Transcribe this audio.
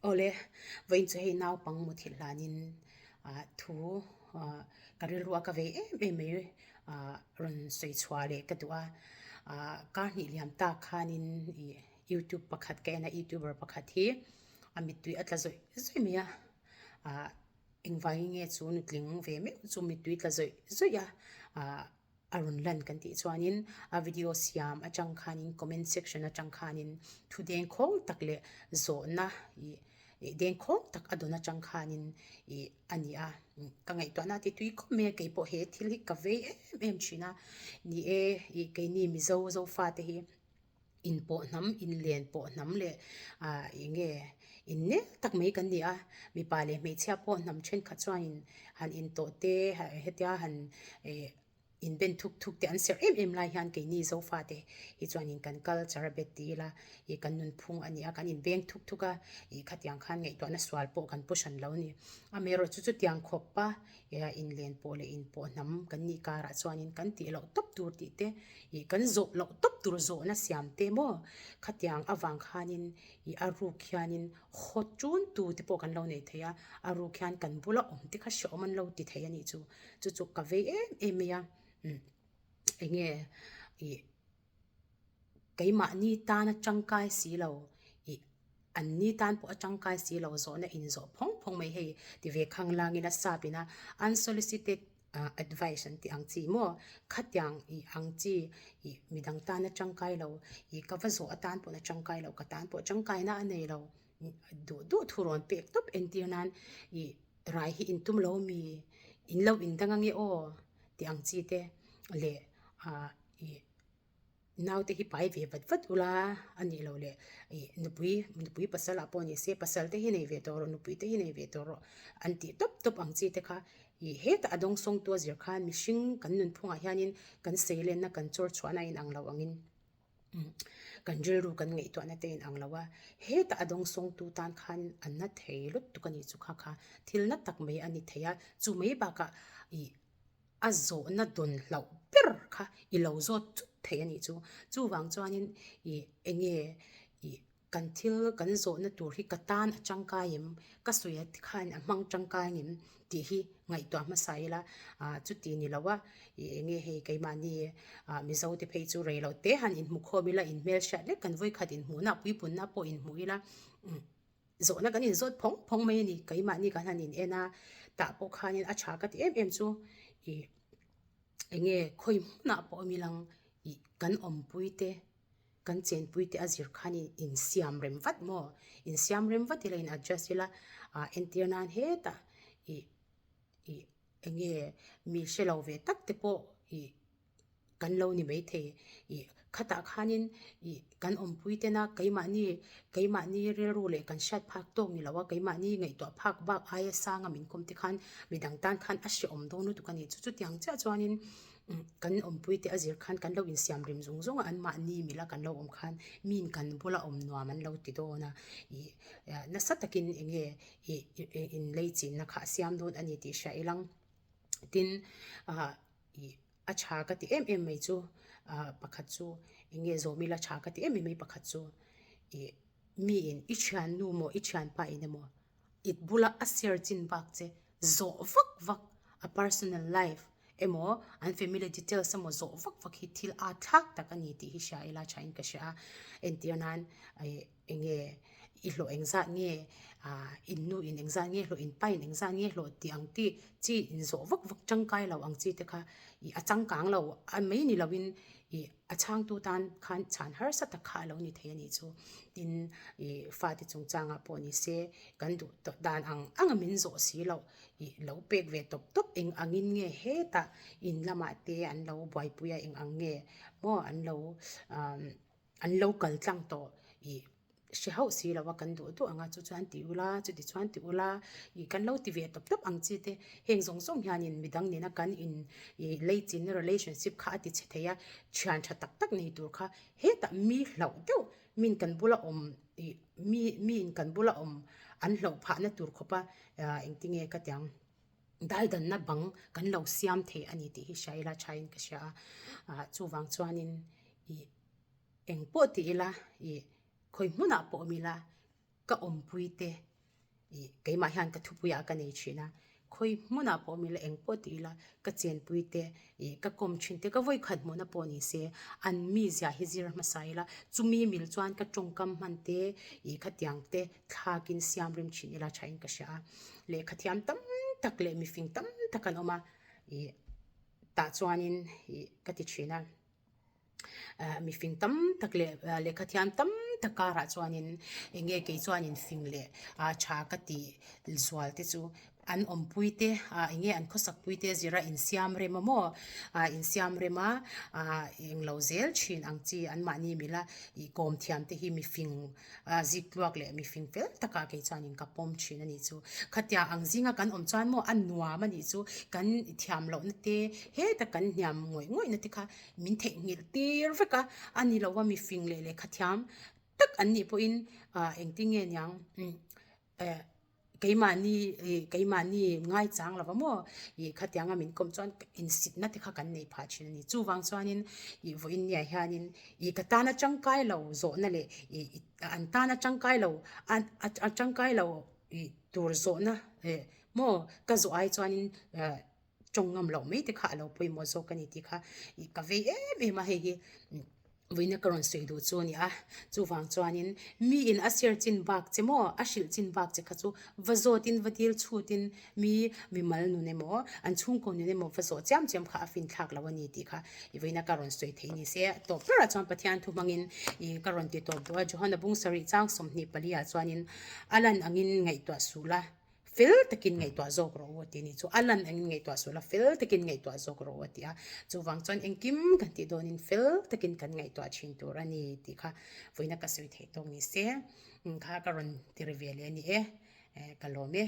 Awle, vawiin chu hei naupang muthilh hlanin thu ka rilru a ka vei em em mai rawn sawi chhuah leh ka duh a. Kar hnih liam tak khanin ih youtube pakhat ka en a, youtuber pakhat hi a mittui a tla zawih zawih mai a. Engvangin nge chu nutling ve meuh chu mittui tla zawih zawih a a rawn lan kan tih chuanin a video siam atang khanin comment section atang khanin thu dengkhawng tak leh zawhna ih ih dengkhawng tak a dawn atang khanin ih a ni a ka ngaihtuahna ti tui khawp mai a keipawh he thil hi ka vei em em thin a ni e ih keini mizo zofa te hi. Inpawh hnam, inlen pawh hnam leh ah eng nge innel tak mai kan ni a, mipa leh hmeichhia pawh hnam thenkhat chuanin han intawh te hetia han eh inben thuk thuk te an serh em em lai hian keini Zofate hi chuanin kan culture a bet ti ila ih kan nunphung a ni a, kan inbeng thuk thuk a ih khatiang khan ngaihtuahna sual pawh kan pu hran lo a ni. Amaherawhchu chutiang khawpa Ea inlen pawh leh inpawh hnam kan nih karah chuanin kan tih loh tawp tur tih te ih kan zawh loh tawp tur zawhna siam te maw khatiang avang khanin ih a ruk hianin haw tun tu te pawh kan lo nei thei a, a ruk hian kan bula awm te kha hrehawm an lo ti thei a nih chu, chu chu ka vei em em mai a umm eng nge ih. Keimahni tan a tangkai si lo ih an ni tan pawh a tangkai si lo zawhna inzawh phawng phawng mai hei ti ve khang langin a sap ina unsolicited advice an tih ang chi maw khatiang ih ang chi ih midang tan a tangkai lo ih ka va zawh atan pawh a tangkai lo ka tan pawh tangkaina a nei lo duh duh thu rawn pek tawp entir nan ih rai hi intum lo mi in lo indang ange aw tih ang chi te leh ah ih naute hi pai ve vat vat ula a nih loh leh ih nupui nupui pasal ah pawh ni se pasal te hi nei ve tawh rawh nupui te hi nei ve tawh rawh an tih tawp tawp ang chi te kha ih hetah a dawng sawng tu a zir khan mihring kan nunphungah hianin kan seilenna kan chawr chhuahna a inang lo angin kan rilru kan ngaihtuahna te a inang lo a hetah a dawng sawng tu tan khan an na thei lutuk a nih chu kha kha thil na tak mai a ni thei a chu mai bakah ih. a zawhna dawn hlauh ber kha i lo zawt chut thei a nih chu. Chuvang chuanin ih eng nge ih kan thil kan zawhna tur hi ka tan a tangkai em, ka sawi a khan a hmang tangkai ang em tih hi ngaihtuah hmasa ila ah chuti ni lo a ih eng nge hei keimahni ah Mizo te phei chu rei loh te han inhmu khawm ila inhmelhriat lek kan vawikhat inhmuhna puipunna pawh inhmu ila umm. Zawhna kan inzawt phawng phawng mai a ni. Keimahni kan han in en a, tah pawh khanin a tha ka ti em em chu ih eng nge khawi hmunah pawh awm ilang ih kan awmpui te kan chenpui te a zir khanin insiam rem vat maw? Insiam rem vat ila in adjust ila ah entir nan hetah ih ih eng nge mi hre lo ve tak te pawh ih. Kan lo ni maithei. Ih, khatah khanin ih kan awmpui tena keimahni, keimahni rilru leh kan hriat phak tawk ni lo a, keimahni ngaihtuah phak bak aia sanga min kawm te khan midang tan khan a hrehawm dawn lutuk a ni. Chu chutiang chiah chuanin kan awmpui te a zir khan kan lo insiam rem zung zung a, anmahni mila kan lo awm khan miin kan bula awm nuam an lo ti dawn a. Ih, nasa takin eng nge ih inleichinna kha a siam dawn a ni tih hria ilang. Tin, ah ih. A tha ka ti em em mai chu ah pakhat chu eng nge zawm ila tha ka ti em em mai pakhat chu ih miin i thiannu maw i thianpa in emaw i bula a share chin bak che zawh vak vak a personal life emaw an family details emaw zawh vak vak hi thil a thlak tak a ni tih hi hria ila thain ka hria a entir nan ih eng nge i hlawh engzat nge ah in nu in engzat nge hlawh in pa in engzat nge hlawh tih ang tih chi in zawh vak vak tangkai lo ang chi te kha ih a changkang lo a mai ni lo in ih a chhangtu tan khan chhan harsa tak kha a lo ni thei a nih chu tin ih fate chungchangah pawh ni se kan duh tawh dan ang ang a min zawh si loh ih lo pek ve tawp tawp eng angin nge hetah in lamah te an lo buaipui a eng ang nge maw an lo ah. An lo kal tlang tawh ih hre hauh si lo a kan duh duh ang a chu chuan ti ula chuti chuan ti ula ih kan lo ti ve tawp tawp ang chi te heng zawng zawng hianin midang nena kan in ih leichinna relationship kha a ti chhe thei a thian tha tak tak nei tur kha hetah mi hlauh deuh min kan bula awm ih mi miin kan bula awm an hlauh phahna tur khawpa ah engtinge ka ti ang. Daidanna bang kan lo siam thei a ni tih hi hria ila thain ka hria a, ah chuvang chuanin ih eng pawh ti ila ih khawi hmunah pawh awm ila ka awmpui te. Ih keimah hian ka thupuiah ka nei thin a, khawi hmunah pawh awm ila eng pawh ti ila ka chenpui te ih ka kawm thin te ka vawikhat hmuhna pawh ni se an mizia hi zir hmasa ila chumi mil chuan ka tawngkam hman te ih khatiang te thlakin siam rem thin ila thain ka hria a, lehkha thiam tam tak leh mifing tam tak an awm a ih tah chuanin ih ka ti thin a. Mifing tam tak leh lehkha thiam tam tak karah chuanin eng nge kei chuanin fing leh tha ka tih zual te chu an awmpui te eng nge an khawsak pui te zira insiam rem a maw insiam rem a englo zel thin ang chi anmahni mila ih kawm thiam te hi mifing zik tluak leh mifing fel takah kei chuanin ka pawm thin a nih chu. Khatia ang zinga kan awm chuan maw a nuam a nih chu kan thiam lohna te heta kan hniam ngawih ngawihna te kha min theihnghilh tir vek a, a ni lo a mifing leh lehkha thiam tak an nih pawhin ah engtin nge niang eh keimahni ih keimahni ngaichang lo va maw ih khatianga min kawm chuan insitna te kha kan nei phah thin a ni. Chuvang chuanin ih vawiin niah hianin ih ka tana tangkai lo zawhna leh ih an tana tangkai lo a tangkai lo ih tur zawhna eh maw ka zawh ai chuanin eh tawng ngam loh mai te kha a lo pawimawh zawk a ni tih kha ih ka vei em em a hei hi vawiina ka rawn sawi duh chu a ni a chuvang chuanin mi in a ser chin bak che maw a hrilh chin bak che kha chu va zawt in va dil chhut in mi mimal nun emaw an chhungkaw nun emaw va zawh chiam chiam kha a fin thlak lo a ni tih kha ih vawiina ka rawn sawi theih ni se tawp berah chuan Pathian thu hmangin ih ka rawn ti tawp duh a Johana bung sarih chang 24 ah chuanin a lan angin ngaihtuah suh la. Fel takin ngaihtuah zawk rawh u a ti a ni. Chu a lan angin ngaihtuah suh la, fel takin ngaihtuah zawk rawh u a ti a. Chuvang chuan engkim kan tih dawnin fel takin kan ngaihtuah thin tur a ni tih kha vawiina ka sawi theih tawk ni se. Kha ka rawn ti ri ve leh a ni e. Ka lawm e.